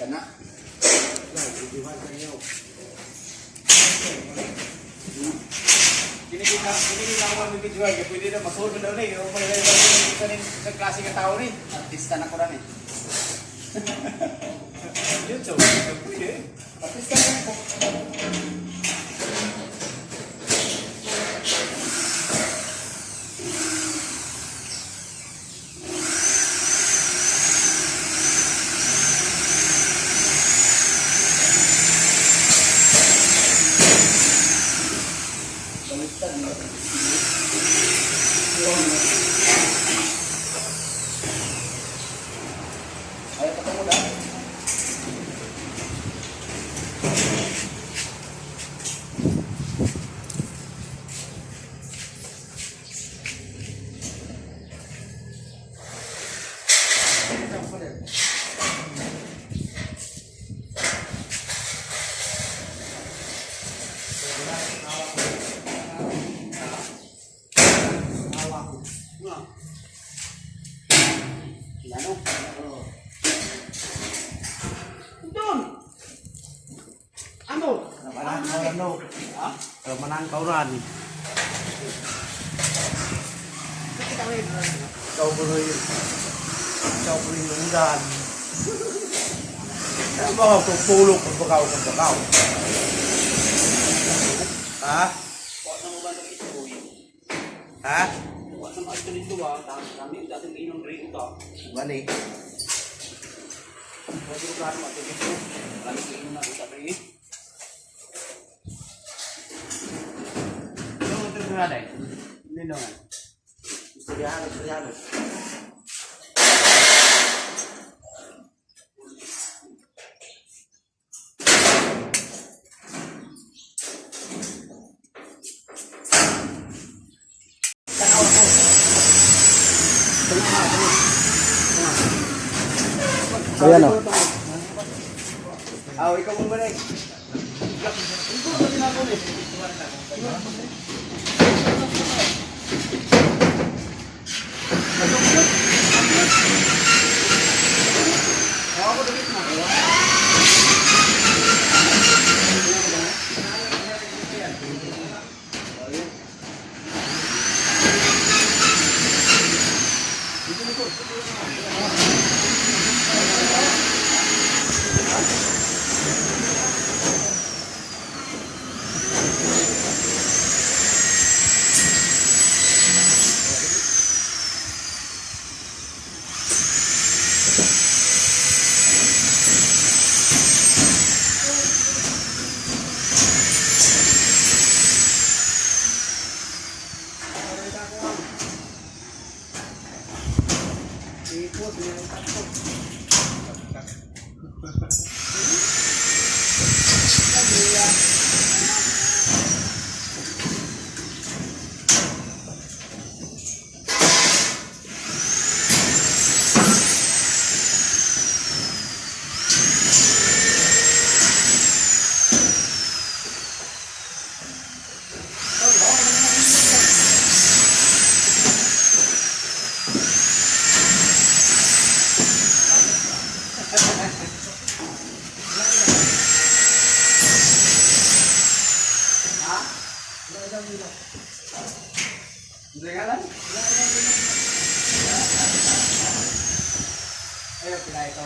Kana. Kini ako ang video ay pwede na masulod na ni. O may sa nin sa klase ka tao ni. Artista na ko rin eh. Yun so. Pwede. Artista na ko. Baliktad na. Ayaw pa mo na. Lano? Doon. Ano? Manang ano? Ha? Manang kauran. Ikaw ko rin. Ikaw ko rin lunggan. Ano ba ako tulog kung bakaw kung bakaw? Ha? Wa na mo ba ng iskoy? Ha? Wa na mo ato dito ba? Kami dati inom rin ito. Gani. Pwede ko klaro ato dito. Kami inom na ito rin. Ano mo ito na dai? Nino. Istoryahan, istoryahan. Ayan o. Aw, ikaw mo ba Ayaw, pinay ikaw.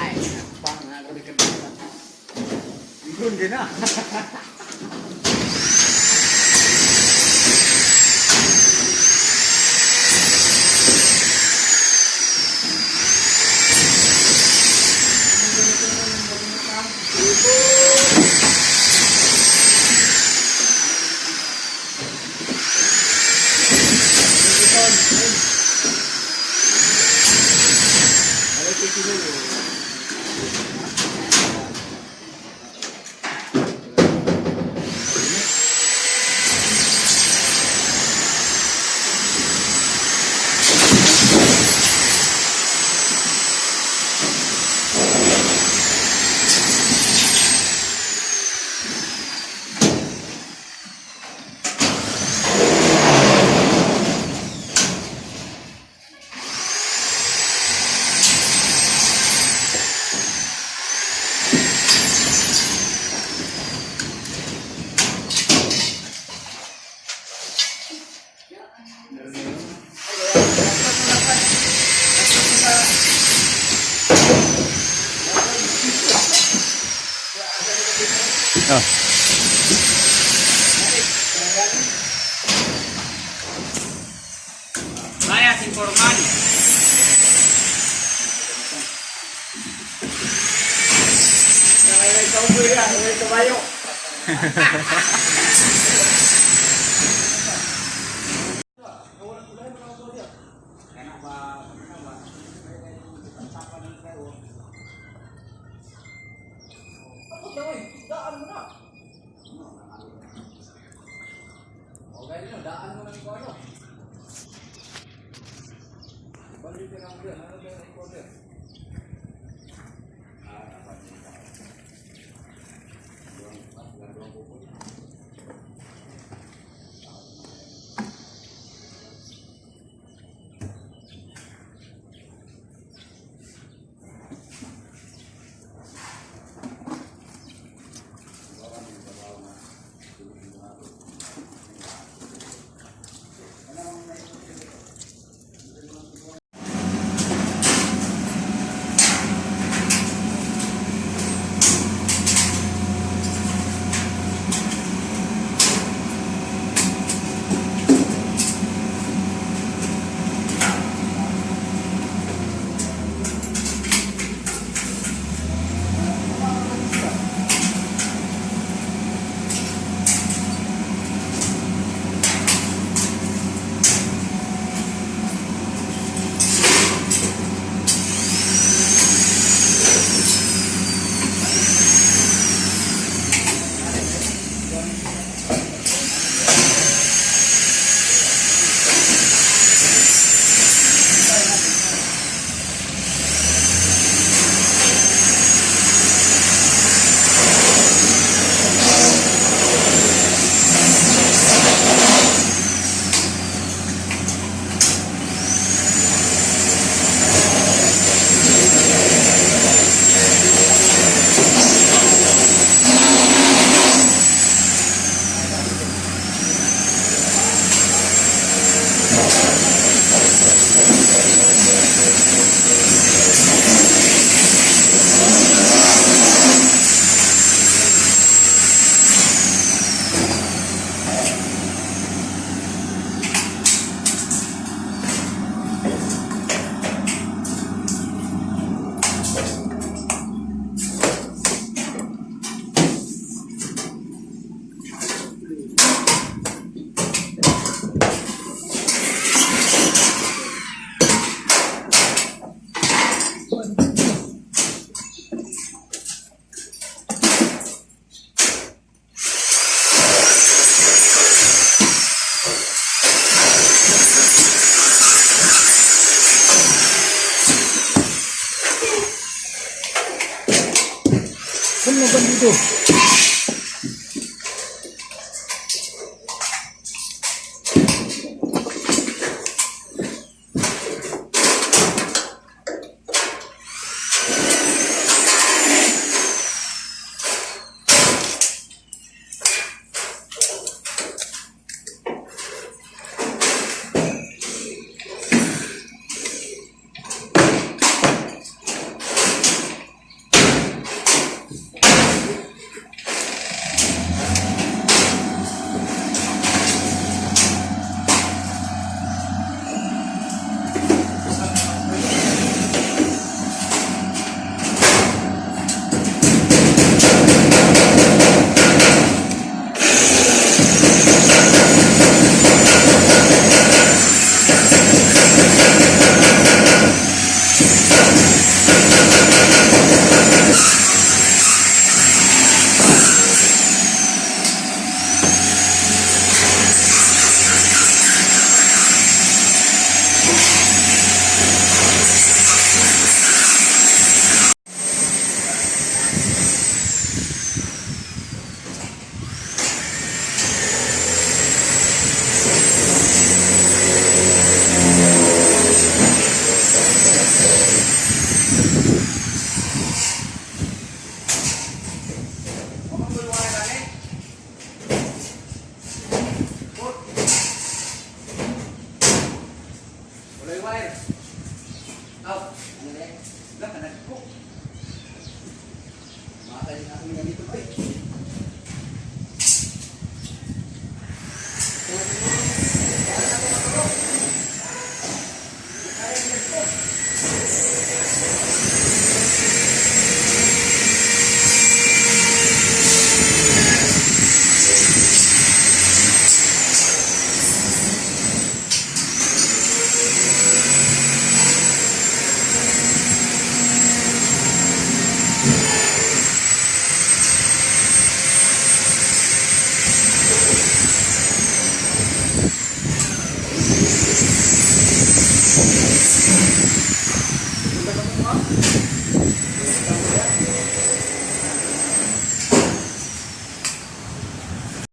Ay, pang ako di ka. Gun din na. Oh. Mayas informal. Ay, cowboy ka, ay kabayo. Okay, daan mo na ni Kuano. Ano ba dito? Matay na akong ganito, ay.